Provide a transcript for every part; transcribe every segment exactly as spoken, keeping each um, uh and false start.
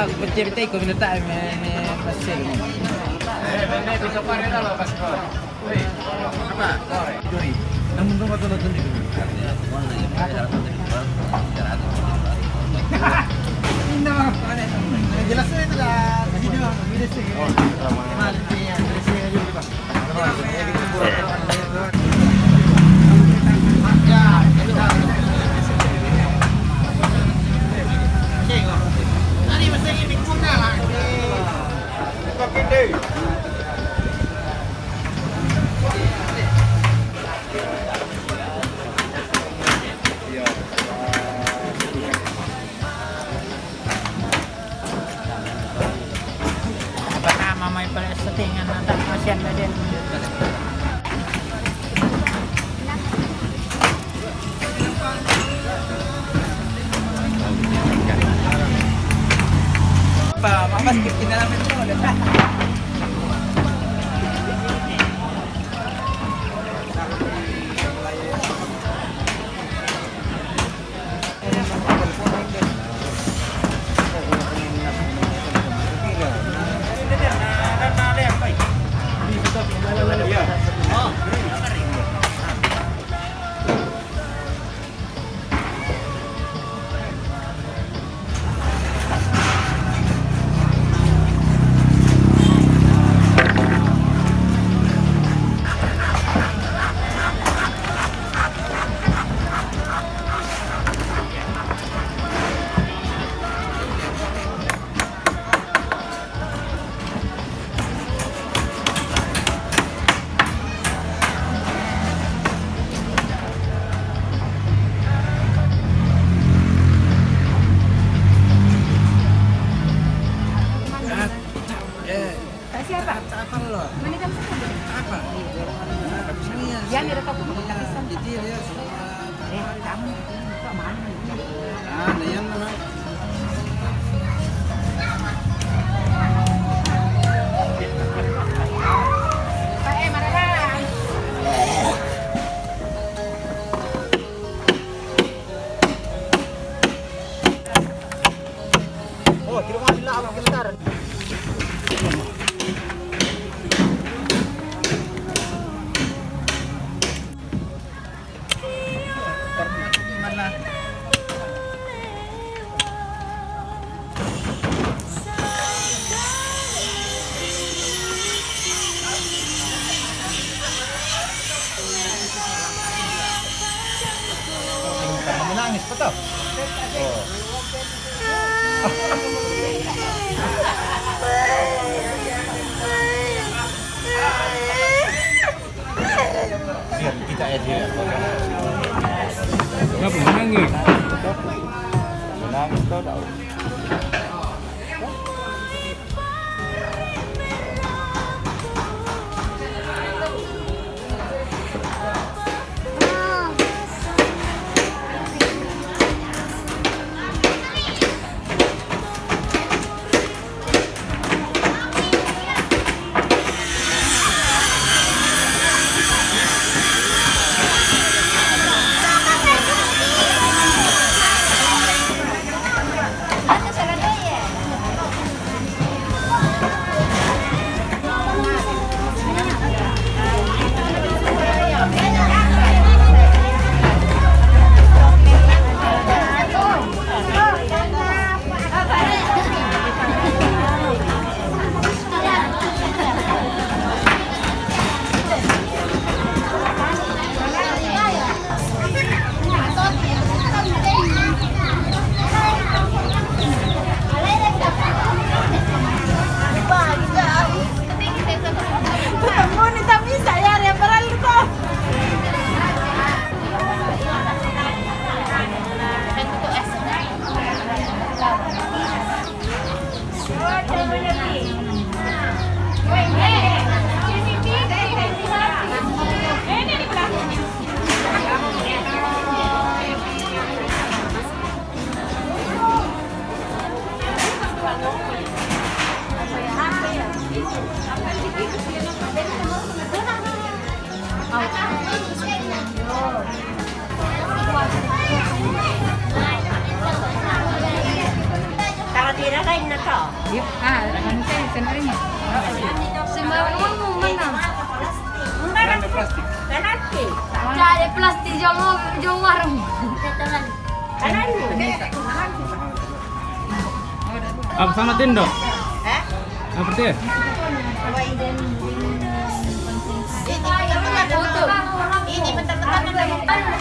Percaya betul kau minta me me masih. Jelas itu dah video, video sih. Oh, iya, iya, iya. Pertama mai pala settingan, nanti kasihan badan. Pak, Mama skip kita lah itu. Siapa? Apa lo? Mana jam satu? Apa? Yang dia tahu pun bukan bisa. Jadi dia Eh, kamu ini buka mana ini? Ah, nah, yang mana? Pak, eh, marah. Oh, terima kasih lah, Abang Ketar. Menangis, betul? Oh. Siap, kita edit. Kenapa menangis? Menangis kau tahu. Iya, ah, manusia bisa nerima. Sembarang mau mana? Enggak ada plastik. Kan ada. Cari plastik jauh, jauh warung. Kan ada. Apa sama Tindo? Hah? Apa dia? Ini betul-betul ada. Ini betul-betul ada.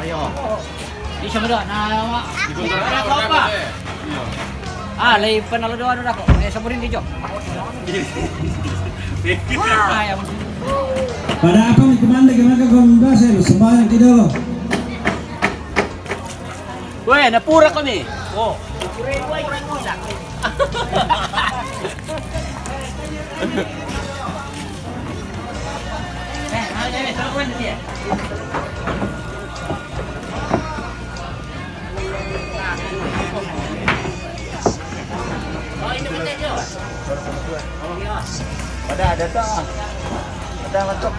Ayo. Di sana dah, nah, Mak. Ah, lai pernah lo doang dah kok. Eh, saburin di jok. Wah, ya. Pada apa ni komandan, gimana kau membahas ya? Sembahyang tidak lo. Weh, na pura ko mi. Oh. Pada ada tak? Ada masuk.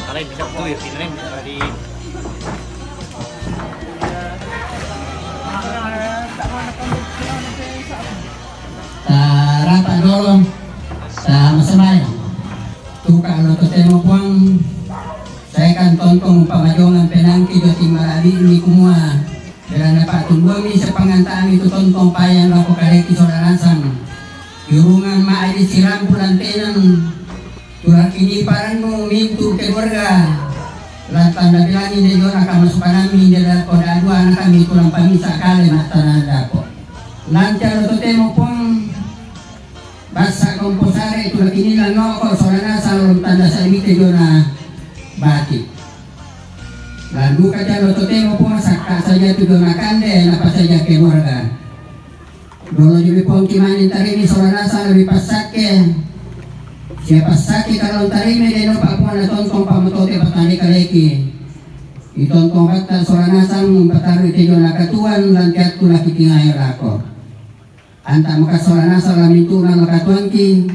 Kalau bisa tuh ya, pindahin dari Tarapa dolo, ta masambayang. Tuka lo totemo Puang, saekan tontong pamajongan penangki jo timbala abi'mi kumua, bela napa'tumbuangi sapanganta'mi tu tontong payan lako kaleki sola nasang. Jurungan ma'adi sirampu lantenan, tulakini parannu mintu keluarga, lantang dabilangi de jona kamasukanammi de lako dadua anakami tulang pamisa kale mattana dako. Lancar lo totemo Puang, bassa komposare tulakini lanoko sola nasang lontanda saimite jona bati. Landuka jalo totemo Puang sakka saja tu jona kande napasaja keluarga. Dolo jumi Puang kimani tarimi sola nasang lebih passakke. Sia passakke kalau tarimi deno pa Puang na tontong pamotote patani kaleki. Itontong batta sola nasang mempataru ite jona katuan lantiatku laki tingayo lako. Anta maka sola nasang lamintu na makatuanki.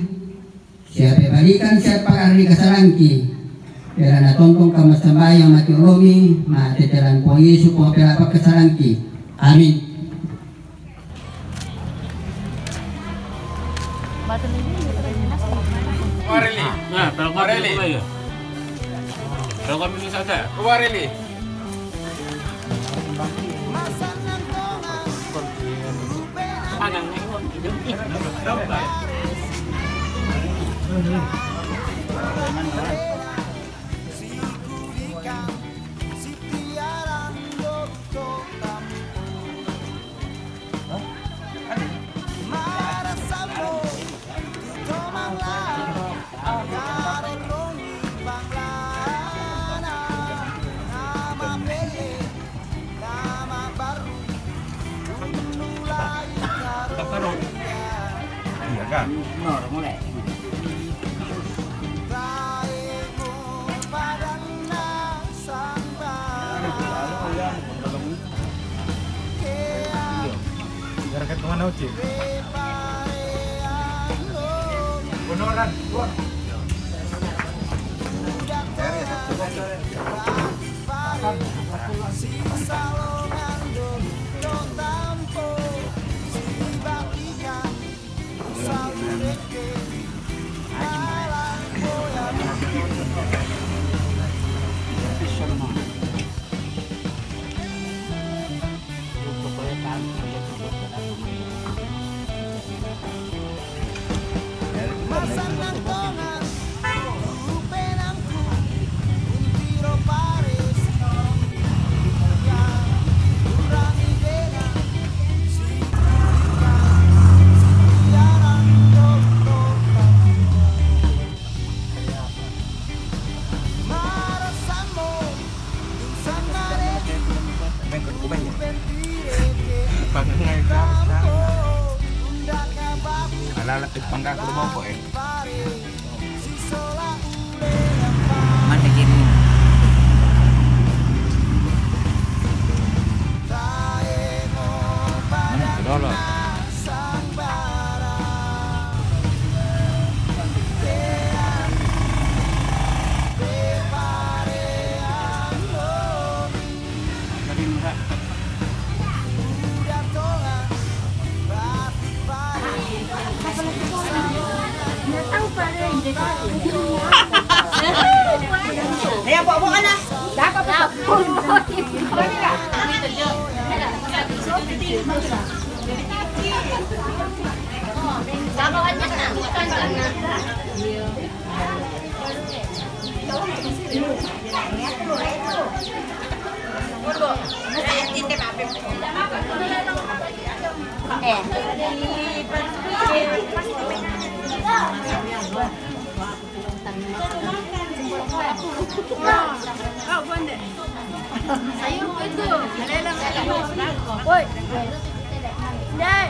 Sia pebalikan sia pakarri kasalangki. Bela na tontong kamasambayang mati olomi, matetelan Puang Yesu Puang pela pakasalangki. Amin. Wareli. Nah, kalau kami Wareli. Kalau kami bisa ada. Wareli. Iya kan? Berangkat kemana, Uci? Beneran, keluar. Ala lapis pangga ke rumah kok, eh. Mana game ni? Mana tu dah lah? Ayo, bawa, bawa, Ana. Dapat, dapat. Eh. Sayur ko itu. Woi. Dai.